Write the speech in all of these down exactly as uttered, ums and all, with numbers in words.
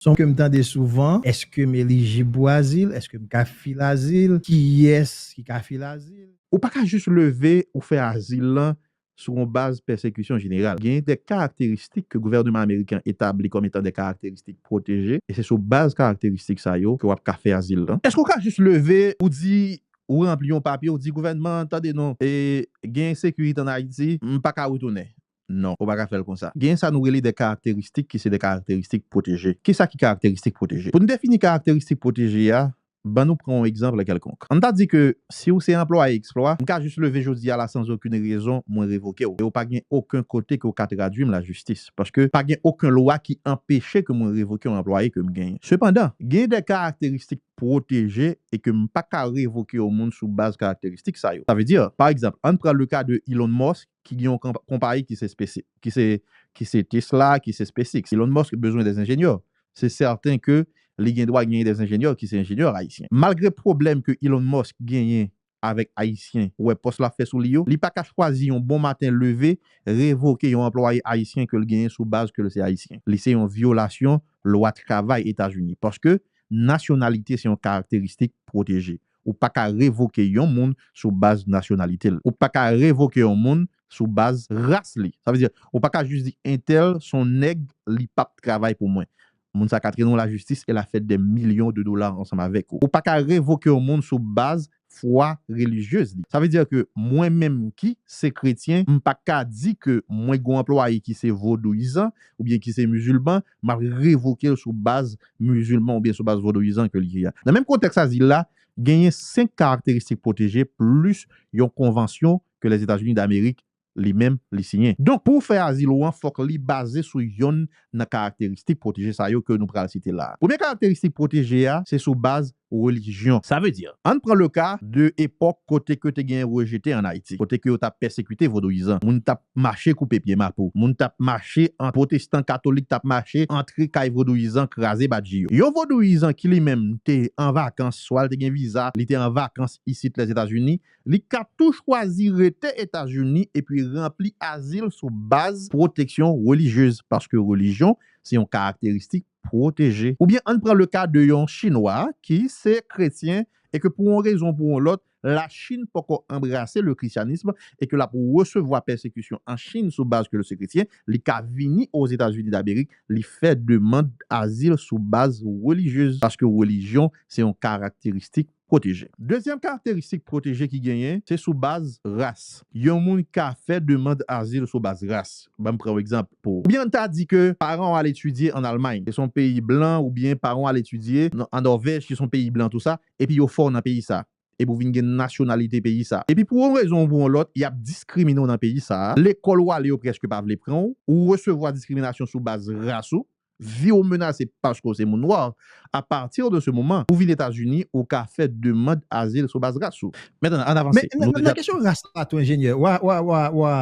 Se yon ke m tande souvan, èske m elijib pou azil? Èske m ka fil azil? Kiyès ki ka fil azil? Ou pa ka jis leve ou fè azil lan sou yon baz pèsekisyon jeneral. Gen de karakteristik ke gouvènman ameriken etabli kòm etan de karakteristik pwoteje, e se sou baz karakteristik sa yo ke w ap ka fè azil lan. Èske w ka jis leve ou di, ou ranpli yon papye, ou di gouvènman, tande non, e gen ensekirite ann Ayiti, m pa ka retounen? Non, ou pa ka fè l konsa. Gen sa nou rele de karakteristik ki se de karakteristik pwoteje. Kisa ki karakteristik pwoteje? Pou n defini karakteristik pwoteje a, ban nou pran yon egzanp kèlkonk. Ann ta di ke si w se anplwaye eksplwa, m ka jis leve jodi a la sans okenn rezon, mwen revoke w. E w pa gen okenn kote ke w ka tradui m lajistis. Paske pa gen okenn lwa ki anpeche ke mwen revoke yon anplwaye ke m genyen. Sepandan, gen de karakteristik pwoteje e ke m pa ka revoke yon moun sou baz karakteristik sa yo. Sa vle di, pa egzanp, ann pran le ka de Elon Musk ki gen yon konp- konpayi ki se spesi- ki se ki se Tesla, ki se SpaceX. Elon Musk bezwen de enjenyè. Se sèten ke li gen dwa genyen de enjenyè ki se enjenyè ayisyen. Malgre pwoblèm ke Elon Musk genyen avèk ayisyen, ou wè pòs l ap fè sou li yo, li pa ka chwazi yon bon maten leve, revoke yon anplwaye ayisyen ke l genyen sou baz ke l se ayisyen. Li se yon vyolasyon lwa travay Etazini. Paske nasyonalite se yon karakteristik pwoteje. Ou pa ka revoke yon moun sou baz nasyonalite l. Ou pa ka revoke yon moun sou baz ras li. Sa vle di, ou pa ka jis di entèl se yon nèg, li p ap travay pou mwen. Moun sa ka trennen w lajistis e l a fè de milyon de dola ansanm avèk ou. Ou pa ka revoke yon moun sou baz fwa relijyez li. Sa vle di ke mwen menm ki se kretyen, m pa ka di ke mwen gen yon anplwaye ki se vodouyizan oubyen ki se mizilman, m ap revoke l sou baz mizilman oubyen sou baz vodouyizan ke li ye a. Nan menm kontèks azil la, genyen senk karakteristik pwoteje plis yon konvansyon ke Lèzetazini Damerik li menm li siyen. Donk, pou w fè azil ou an, fòk li baze sou yonn nan karakteristik pwoteje sa yo ke nou pral site la a. Premye karakteristik pwoteje a, se sou baz relijyon. Sa vle di, ann pran le ka de epòk kote ke te gen rejete ann Ayiti, kote ke yo t ap pèsekite vodouyizan. Moun t ap mache koupe pye mapo. Moun t ap mache, an pwotestan katolik t ap mache antre kay vodouyizan, kraze badji yo. Yon vodouyizan ki li menm te an vakans, swa l te gen viza, li te an vakans isit Lèzetazini, li ka tou chwazi rete Etazini epi ranpli azil sou baz pwoteksyon relijyez, paske relijyon se yon karakteristik pwoteje. Oubyen ann pran le ka de yon Chinwa ki se kretyen e ke pou yon rezon ou pou yon lòt, Lachin poko anbrase le christianisme e ke l ap resevwa pèsekisyon an Chin sou baz ke l se kretyen, li ka vini Ozetazini Damerik, li fè demann azil sou baz relijyez, paske relijyon se yon karakteristik pwoteje. Dezyèm karakteristik pwoteje ki genyen, se sou baz ras. Yon moun ka fè demann azil sou baz ras. Ban m pran yon egzanp pou ou. Oubyen ann ta di ke paran w al etidye ann Almay, se yon peyi blan, oubyen paran w al etidye nan, an Nòvèj, ki se yon peyi blan, tou sa, epi yo fè w nan peyi sa. Epi w vin gen nasyonalite peyi sa. Epi pou yon rezon ou pou yon lòt, y ap diskrimine w nan peyi sa a. Lekòl ou ale, yo prèske pa vle pran w. Ou resevwa diskriminasyon sou baz ras ou. Vi w menase paske w se moun nwa. A pati de se moman, ou vin Etazini, ou ka fè demann azil sou baz ras ou. Mentnan, ann avanse. Men nan, nan kesyon ras la tou, enjenyè, wa, wa, wa, wa.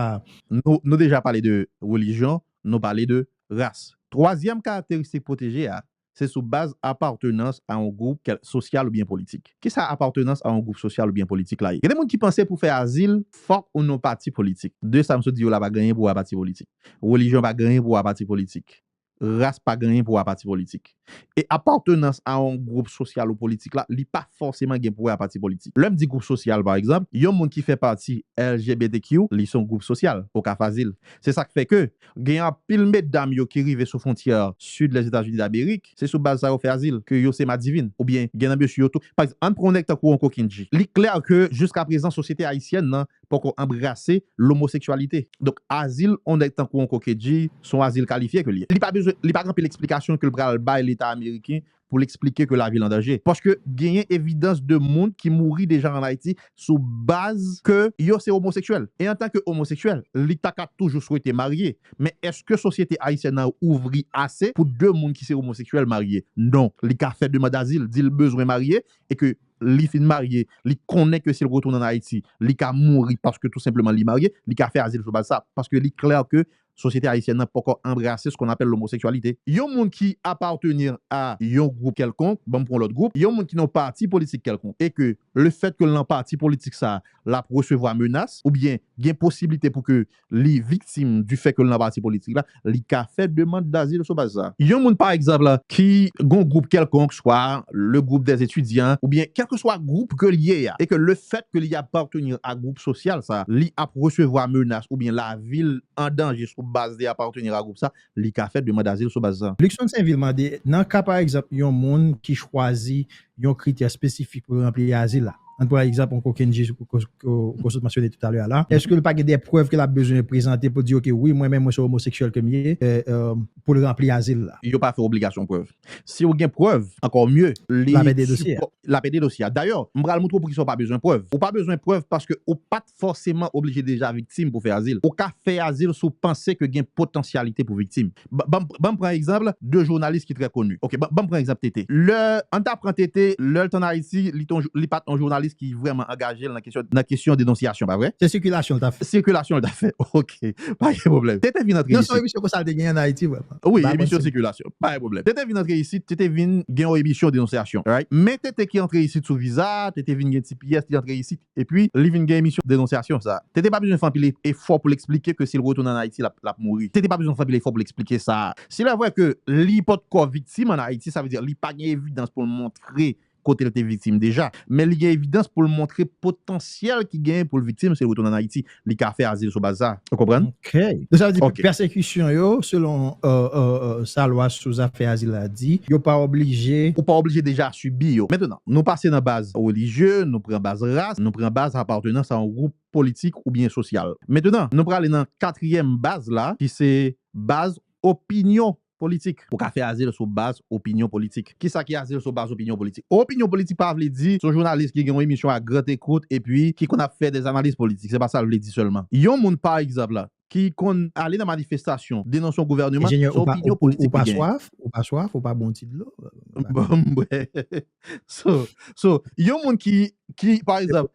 Nou, nou deja pale de relijyon, nou pale de ras. Twazyèm karakteristik pwoteje a, se sou baz apartenans a yon gwoup kèl-, sosyal oubyen politik. Kisa apartenans a yon gwoup sosyal oubyen politik la ye? Gen de moun ki panse pou fè azil, fòk ou nan yon pati politik. De sa m sot di yo la pa gen anyen pou wè a pati politik. Relijyon pa gen anyen pou wè a pati politik. Ras pa gen anyen pou wè a pati politik. E apartenans a yon gwoup sosyal ou politik la, li pa fòseman gen pou wè a pati politik. Lè m di gwoup sosyal, pa egzanp, yon moun ki fè pati L G B T Q, li se yon gwoup sosyal, ou ka fè azil. Se sa k fè ke gen anpil medam yo ki rive sou fwontyè sid Lèzetazini Damerik, se sou baz sa yo fè azil, ke yo se madivin, oubyen gen nan mesye yo tou. Pa egzanp, ann pran yon nèg tankou Onko Kendji. Li klè ke jiska prezan, sosyete ayisyèn nan poko anbrase lomoseksyalite. Donk, azil yon nèg tankou Onko Kendji, se yon azil kalifye ke li ye. Li pa bezwen, li pa gen anpil eksplikasyon ke l pral bay Leta ameriken pou l eksplike ke lavi l an danje. Paske genyen evidans de moun ki mouri deja ann Ayiti sou baz ke yo se omoseksyèl. E antanke omoseksyèl, li ta ka toujou swete marye. Men èske sosyete ayisyèn nan ouvri ase pou de moun ki se omoseksyèl marye? Non. Li ka fè demann azil, di l bezwen marye, e ke li fin marye, li konnen ke si l retounen ann Ayiti, li ka mouri paske tou senpleman li marye, li ka fè azil sou baz sa. Paske li klè ke sosyete ayisyèn nan poko anbrase ce qu'on appelle l'homosexualité. Yon moun ki appartenir a yon gwoup kèlkonk, ban m pran lòt gwoup, yon moun ki nan yon pati politik kèlkonk, e ke le fait ke l nan pati politik sa, l ap resevwa menas, oubyen gen posiblite pou ke li viktim du fait ke l nan pati politik la, li ka fè demann dazil sou baz sa. Yon moun, pa egzanp, ki gon gwoup kèlkonk, swa le groupe des étudiants, oubyen kèlkeswa gwoup ke l ye a, e ke le fait ke li appartenir a gwoup sosyal sa, li ap resevwa menas oubyen lavi l an danje sou baz li appartenir a gwoup sa, li ka fè demann dazil sou baz sa. Luckson Sainvil mande, nan ka, pa egzanp, yon moun ki chwazi yon kritè espesifik pou ranpli azil la, ann pran egzanp yon kokenn jij ou ko-, ko-, ko sot mansyone toutalè a la, èske l pa gen de prèv ke l ap bezwen prezante pou di, "Oke, wi, mwen menm, mwen se omoseksyèl ke m ye," e, e, pou l ranpli azil la? Yo pa fè obligasyon prèv. Si w gen prèv, ankò mye, li l ap ede dosye a. L ap ede dosye a. Dayè, m pral montre w poukisa w pa bezwen prèv. Ou pa bezwen prèv paske ou pa t fòseman oblije deja viktim pou fè azil. Ou ka fè azil si w panse ke gen potansyalite pou viktim. Ba-, ban m, ban m pran egzanp de jounalis ki trè koni. Oke, ban, ban m pran egzanp T T. Lè, ann ta pran T T, lè l t ann Ayiti, li t on jou-, li pa t on jounalis ki vrèman angaje l nan kesyon, nan kesyon denonsyasyon, pa vre? Se sikilasyon l t ap fè. Sikilasyon l t ap fè. Oke, pa gen pwoblèm. T T vin antre isit. Non, se yon emisyon konsa l te genyen ann Ayiti, vrèman. Wi, emisyon sikilasyon. Pa gen pwoblèm. T T vin antre isit, T T vin gen yon emisyon denonsyasyon, right? Men T T ki antre isit sou viza, T T vin gen T P S, li antre isit, epi li vin gen emisyon denonsyasyon sa. T T pa bezwen fè anpil efò pou l eksplike ke si l retounen ann Ayiti, l ap, l ap mouri. T T pa bezwen fè anpil efò pou l eksplike sa. Si l vre ke li potko viktim ann Ayiti, sa vle di li pa gen evidans pou l montre kote l te viktim deja, men li gen evidans pou l montre potansyèl ki genyen pou l viktim si l retounen ann Ayiti. Li ka fè azil sou baz sa. Ou konprann? Oke. Donk, sa vle di pèsekisyon yo, selon, e, e, e, sa lwa sou zafè azil la di, yo pa oblije. Ou pa oblije deja sibi yo. Mentenan, nou pase nan baz relijye, nou pran baz ras, nou pran baz apatnans a yon gwoup politik oubyen sosyal. Mentenan, nou prale nan katriyèm baz la, ki se baz opinyon politik. Ou ka fè azil sou baz opinyon politik. Kisa ki azil sou baz opinyon politik? Opinyon politik pa vle di se yon jounalis ki gen yon emisyon ak Grande Écoute epi ki konn ap fè de analiz politik. Se pa sa l vle di sèlman. Yon moun, pa egzanp, ki konn ale nan manifestasyon, denonse yon gouvèneman, se opinyon politik li genyen. Enjenyè, ou pa, ou, ou pa swaf? Ou pa swaf? Ou pa bon ti dlo? Ban m bwè. So, so, yon moun ki, ki, pa egzanp,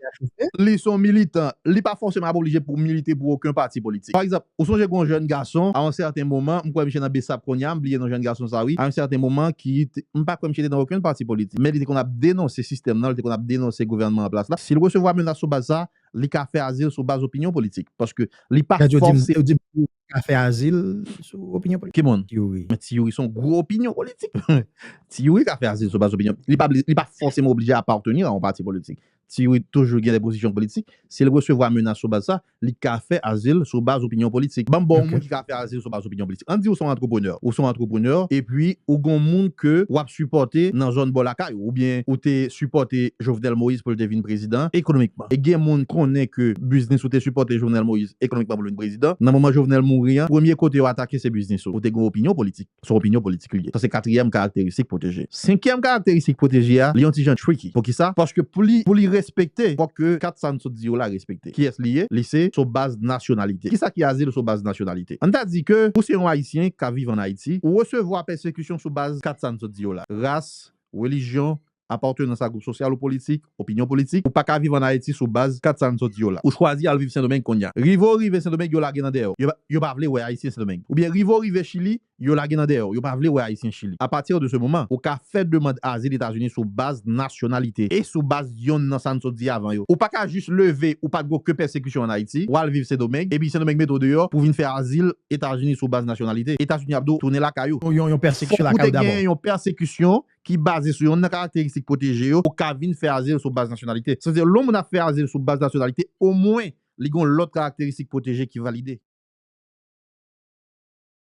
li se yon militan, li pa fòseman ap oblije pou milite pou okenn pati politik. Pa egzanp, ou sonje gen yon jèn gason, a yon sèten moman, m kwè misye nan BSAP kounye a, m bliye non jèn gason sa wi, a yon sèten moman ki te, m pa kwè misye te nan okenn pati politik, men li te konn ap denonse sistèm nan, li te konn ap denonse gouvènman an plas la. Si l resevwa menas sou baz sa, li ka fè azil sou baz opinyon politik, paske li pa fòse. Yo di m, yo di m, ka fè azil sou opinyon politik. Ki moun? Ti Youri. Men Ti Youri se yon gwo opinyon politik. Ti Youri ka fè azil sou baz opinyon. Li pa, li pa fòseman oblije apatnir a yon pati politik. Ti Youri toujou gen de pozisyon politik. Si l resevwa menas sou baz sa, li ka fè azil sou baz opinyon politik. Ban m ba w yon moun ki ka fè azil sou baz opinyon politik. Ann di ou se yon antreprenè. Ou se yon antreprenè, epi ou gen yon moun ke w ap sipòte nan zòn bò lakay ou, oubyen ou te sipòte Jovenel Moïse pou l te vin prezidan ekonomikman. E gen moun konnen ke biznis ou te sipòte Jovenel Moïse ekonomikman pou l vin prezidan. Nan moman Jovenel mouri an, premye kote yo atake se biznis ou. Ou te gen opinyon politik. Se yon opinyon politik li ye. Sa se katriyèm karakteristik pwoteje. Senkyèm karakteristik pwoteje a, li yon ti jan tricky. Poukisa? Paske pou li, pou li respekte, fòk ke kat sa n sot di yo la respekte. Kiyès li ye? Li se sou baz nasyonalite. Kisa ki azil sou baz nasyonalite? Ann ta di ke ou se yon Ayisyen k ap viv ann Ayiti, ou resevwa pèsekisyon sou baz kat sa n sot di yo la. Ras, relijyon, apatnans a gwoup sosyal ou politik, opinyon politik, ou pa ka viv ann Ayiti sou baz kat sa n sot di yo la. Ou chwazi al viv Sendomeng kounye a. Rive w rive Sendomeng, yo lage nan dèyè w. Yo pa, yo pa vle wè Ayisyen Sendomeng. Oubyen rive w rive Chili, yo lage nan dèyè w. Yo pa vle wè Ayisyen Chili. Apati de se moman, ou ka fè demann azil Etazini sou baz nasyonalite e sou baz yonn nan sa n sot di avan yo. Ou pa ka jis leve, ou pa t gen okenn pèsekisyon ann Ayiti, w al viv Sendomeng, epi Sendomeng mete w deyò pou vin fè azil Etazini sou baz nasyonalite. Etazini ap di w tounen lakay ou. Yon, yon pèsekisyon lakay ou dabò. Fòk ou te gen yon pèsekisyon ki baze sou yonn nan karakteristik pwoteje yo, ou ka vin fè azil sou baz nasyonalite. Sètadi, lè yon moun ap fè azil sou baz nasyonalite, omwen li gen yon lòt karakteristik pwoteje ki valide.